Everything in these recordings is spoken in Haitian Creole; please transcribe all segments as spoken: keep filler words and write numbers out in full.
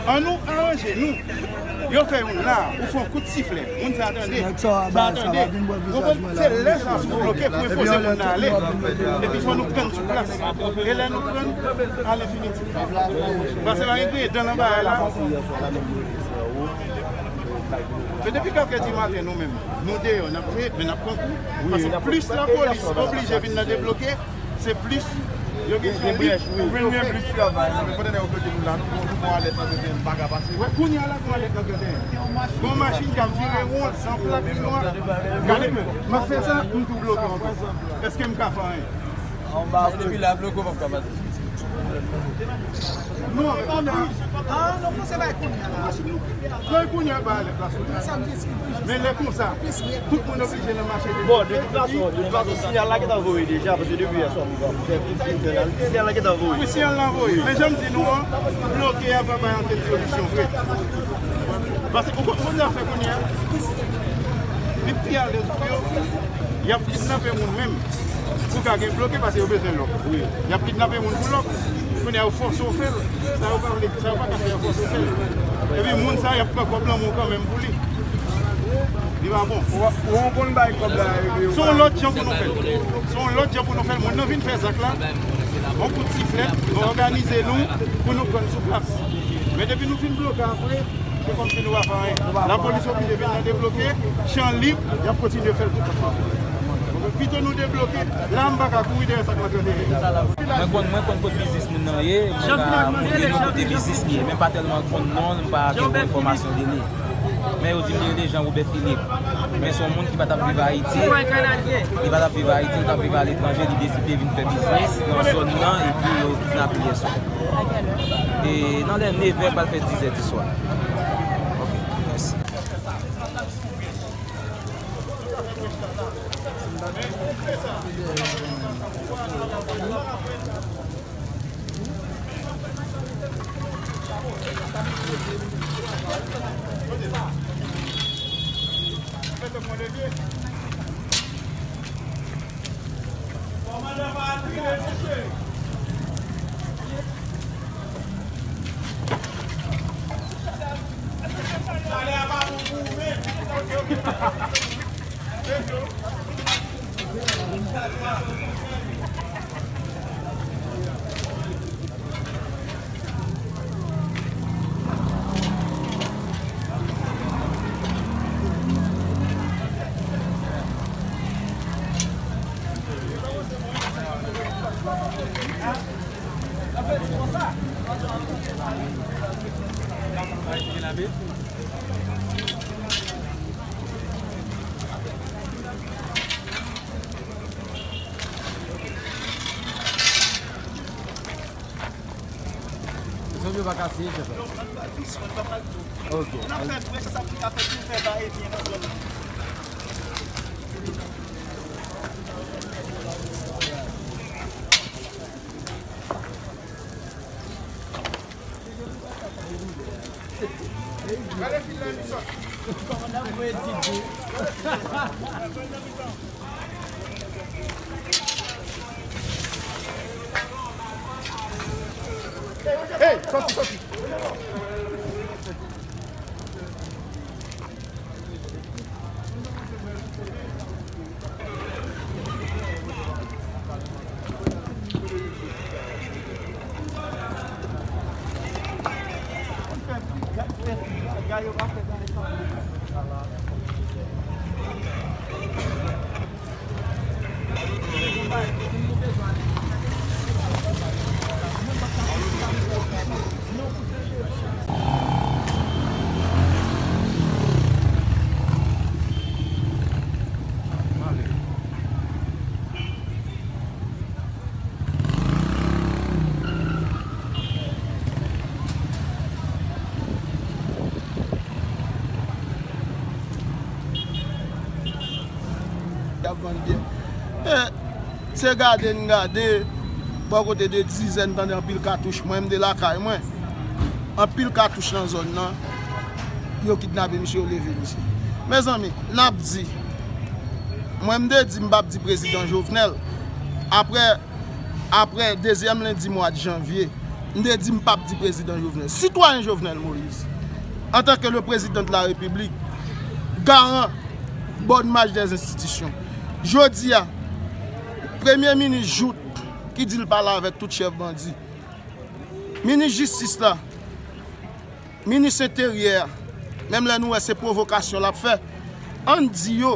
Annou aranje nou. Yo fè youn la, ou fè yon kout siflè. Moun sa tande. Sa tande. Ou konprann? Se lè sa sou bloke pou enpoze moun nan ale. Epi fò nou pran sou plas. E lè nou pran, al enfinitif. Paske pa gen griyen dan nan bagay la. Men depi kèk di maten nou menm, nou deyò, n ap fè, men n ap pran kou. Paske plis lapolis oblije vin nan debloke, se plis yo gen brèch, wi. Yo fè plis travay. Men pandan yo bloke nou la, nou pran alèt nan trannteyen, pa ka pase. Wè, kounye a la, pran alèt nan trannteyen. Gon machin k ap vire won, san plak, nwa. Gade, m ap fè sa, m tou bloke ankò. Èske m ka fè anyen? Anba depi la bloke, w p ap ka pase. Non, men kounye a. Ah, non, kòmanse bay kounye a la. Kounye a, bay alèt la sou. Men lè konsa, tout moun oblije nan mache. Bon, de tout fason, de tout fason, siyal la gentan voye deja, paske depi yè swa, nou pa fè tout, tout fè la, siyal la gentan voye. Wi, siyal la voye. Men jan m di nou an, bloke a pa bay ankenn solisyon vre. Paske ou konn sa y ap fè kounye a? Li pi alèz pou yo, y ap kidnape moun menm. Pou ka gen bloke, paske yo bezwen lòk. Wi. Y ap kidnape moun pou lòk. Kounye a, yo fòse w fè l. Sa yo pa vle, sa yo pa ka fè, yo fòse w fè l. Epi moun sa, y ap pran kòb nan men w kanmenm pou li. Li pa bon. Ou, ou konn bay kòb la, epi yo... Se yon lòt jan pou nou fè l. Se yon lòt jan pou nou fè l. Moun nan vin fè zak la. Yon kout siflèt, nou òganize nou pou nou pran sou plas. Men depi nou fin bloke apre, se kòmsi nou pa fè anyen. Lapolis oblije vin nan debloke, chan lib, y ap kontinye fè l tout tan. Pito nou debloke, la m pa ka kouri dèyè sa k nan trannteyen. Mwen konn, mwen konn kot biznis moun nan ye, mwen pa, mwen konnen kote biznis li ye, men m pa tèlman konn non l, m pa gen bon enfòmasyon de li. Men yo di m li rele Jean Robert Philippe. Men se yon moun ki pa t ap viv Ayiti. Li pa t ap viv Ayiti, li t ap viv aletranje, li deside vin fè biznis nan zòn nan, epi yo kidnape l yè swa. E nan lè nevè pral fè dizè di swa. Ok, mèsi. Zòt yo pa kase, chèf la. Ok. Hey, sòti, sòti. Y ap vann byen. E, se gade n gade, bò kote de dizèn, tande anpil katouch. Mwen, m de lakay mwen. Anpil katouch nan zòn nan. Yo kidnape misye, yo leve misye. Mezanmi, n ap di, mwen, m te di, m p ap di prezidan Jovenel. Apre, apre dezyèm lendi mwa janvye, M te di m p ap di prezidan Jovenel. Sitwayen Jovenel Moïse, antanke le président de la République, garan bòn mach dè enstitisyon. Jodi a, premye minis jout ki di l pale avèk tout chèf bandi. Minis jistis la, minis enteryè a, menm lè nou wè se pwovokasyon l ap fè, ann di yo,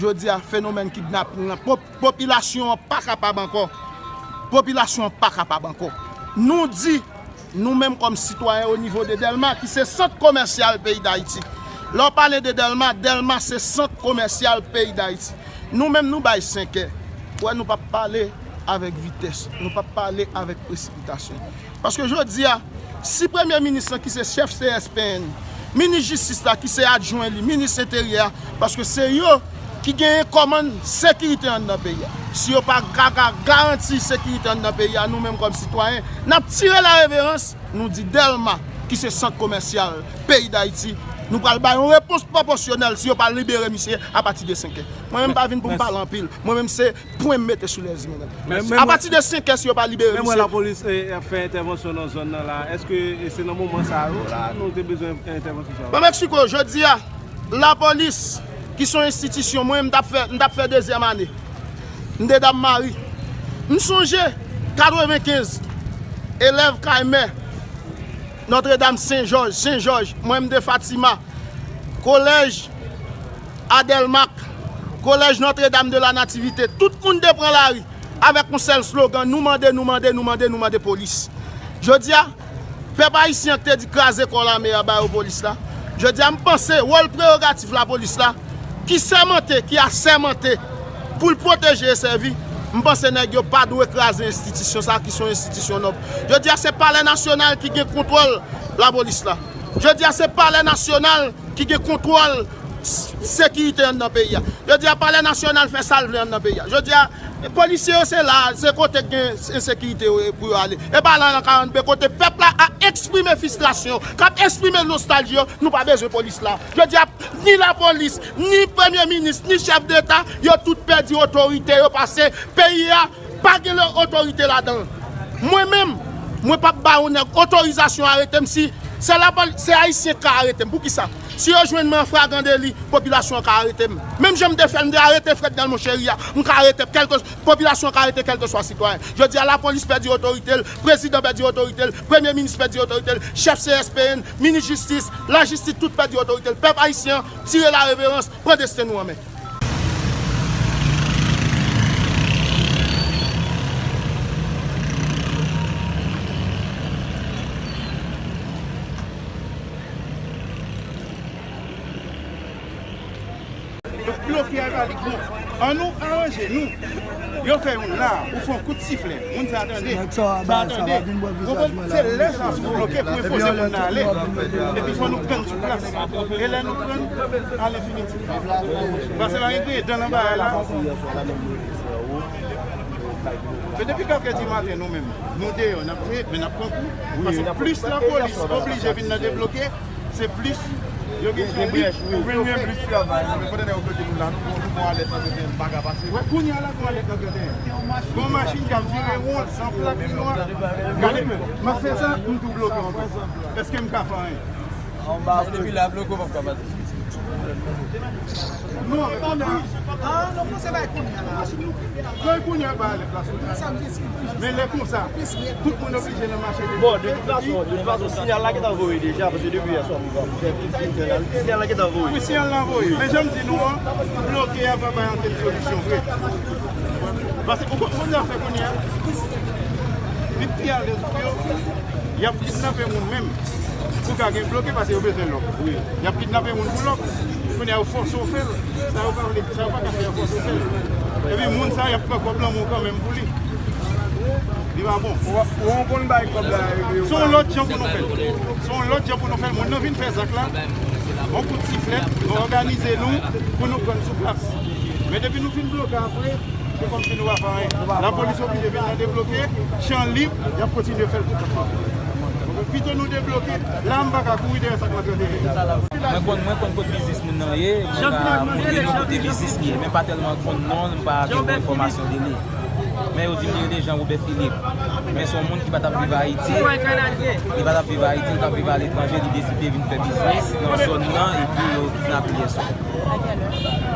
jodi a, fenomèn kidnaping lan, pop-, popilasyon an pa kapab ankò. Popilasyon an pa kapab ankò. Nou di, nou menm kòm sitwayen o nivo de Dèlma, ki se sant komèsyal peyi Dayiti. Lè w pale de Dèlma, Dèlma se sant komèsyal peyi Dayiti. Nou menm, nou bay senkè. Wè, nou p ap pale avèk vitès, nou p ap pale avèk presipitasyon. Paske jodi a, si premye minis lan ki se chèf C S P N, minis jistis la ki se adjwen li, minis enteryè a, paske se yo ki genyen kòmann sekirite anndan peyi a. Si yo pa ka, ka garanti sekirite anndan peyi a, nou menm kòm sitwayen, n ap tire lareverans, nou di Dèlma, ki se sant komèsyal peyi Dayiti, nou pral bay yon repons pwopòsyonèl si yo pa libere misye apati de senkè. Mwen menm pa vin pou m pale anpil. Mwen menm se pwen m mete sou lèzim, medam. Apati de senkè, si yo pa libere misye. Men mwen lapolis ap fè entèvansyon nan zòn nan la. Èske se nan moman sa yo la nou te bezwen entèvansyon sa yo? Ban m eksplike w, jodi a, lapolis, ki se yon enstitisyon, mwen, m t ap fè, m t ap fè dezyèm ane. M te Dam Mari. M sonje, katrevenkenz, elèv kay mè, Nòtredam Sen Jòj, Sen Jòj, mwen, m te Fatima, kolèj Adelmak, kolèj Notre-Dame de la Nativité, tout moun te pran lari avèk yon sèl slogan, nou mande, nou mande, nou mande, nou mande polis. Jodi a, pèp ayisyen an ki te di kraze kò lame a ba yo polis la. Jodi a, m panse wòl prerogatif lapolis la, ki sèmante, ki asèmante pou l pwoteje e sèvi, m panse nèg yo pa dwe kraze enstitisyon sa ki se yon enstitisyon nòb. Jodi a, se Palè Nasyonal ki gen kontwòl lapolis la. Jodi a, se Palè Nasyonal ki gen kontwòl s-, sekirite anndan peyi a. Jodi a, Palè Nasyonal fè sa l vle anndan peyi a. Jodi a, polisye yo se la, se kote k gen ensekirite yo pou yo ale. E pa la nan karannde kote pèp la ap eksprime fristrasyon, k ap eksprime nostalji yo, nou pa bezwen polis la. Jodi a, ni lapolis, ni premye minis, ni chèf deta, yo tout pèdi otorite yo pase peyi a pa gen lè otorite ladan l. Mwen menm, mwen p ap ba yon nèg otorizasyon arete m si se lapoli-, se Ayisyen k ka arete m. Poukisa? Si yo jwenn mwen an fragan deli, popilasyon an ka arete m. Menm jan m te fè l, m te arete Frednel Monchery a, m ka arete kèlke, popilasyon an ka arete kèlkeswa sitwayen. Jodi a, lapolis pèdi otorite l, prezidan pèdi otorite l, premye minis pèdi otorite l, chèf C S P N, minis jistis, lajistis, tout pèdi otorite l. Pèp ayisyen an, tire lareverans, pran desten nou an men. Yo bloke Ayvalik, bon. Annou aranje nou. Yo fè youn la, ou fè yon kout siflè. Moun sa tande. Sa tande. Ou konprann? Se lè sa si w bloke pou enpoze moun nan ale. Epi fò nou pran sou plas. E lè nou pran, alenfinitif. Pase pa gen griyen dan nan bagay la. Men depi kat è di maten nou menm, nou deyò, n ap veye, men n ap pran kou. Paske plis lapolis oblije vin nan debloke, se plis yo gen chans. Ou vin gen plis travay. Men pandan yo bloke nou la, nou gon, nou gon alèt nan tenten, m pa ka pase. Wè, kounye a la, gon alèt nan tenten. Gon machin k ap vire won, san plak li nwa. Gade, m ap fè sa, m tou bloke ankò. Èske m ka fè anyen? Anba depi la bloke, w p ap ka pase. Non, men kounye a. Ah, non, panse bay kounye a la. Kay kounye a ba ale plas ou. Men lè konsa, tout moun oblije nan mache. Bon, de tout fason, de tout fason, siyal la gentan voye deja, paske depi yè swa, m fè tout moun fè la, siyal la gentan voye. Wi, siyal la voye. Men jan m di nou an, bloke a pa bay ankenn solisyon vre. Paske ou konn sa y ap fè kounye a? Li pi alèz pou yo. Y ap kidnape moun menm. Pou ka gen bloke, paske yo bezwen lòk. Wi. Y ap kidnape moun pou lòk. Kounye a, yo fòse w fè l. Sa yo pa vle, sa yo pa ka fè, yo fòse w fè l. Epi moun sa, y ap pran kòb lanmou kanmenm pou li. Li pa bon. Ou, ou konn bay kòb la, epi yo... Se yon lòt jan pou nou fè l. Se yon lòt jan pou nou fè l. Moun nan vin fè zak la. Yon kout siflèt, nou òganize nou pou nou pran sou plas. Men depi nou fin bloke apre, se kòmsi nou pa fè anyen. Lapolis oblije vin nan debloke, chan lib, y ap kontinye fè l tout tan. Pito nou debloke, la m pa ka kouri dèyè sa k nan trannde. Mwen konn, mwen konn kot biznis moun nan ye, mwen ka montre nou kote biznis li ye, men pa tèlman konn non l, m pa gen bon enfòmasyon de li. Men yo di m li rele Jean Robert Philippe. Men se yon moun ki pa t ap viv Ayiti. Li pa t ap viv Ayiti, li t ap viv aletranje, li deside vin fè biznis nan zòn nan, epi yo kidnape l yè swa.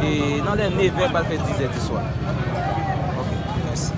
E nan lè nevè, pral fè dizè di swa. Ok, mèsi.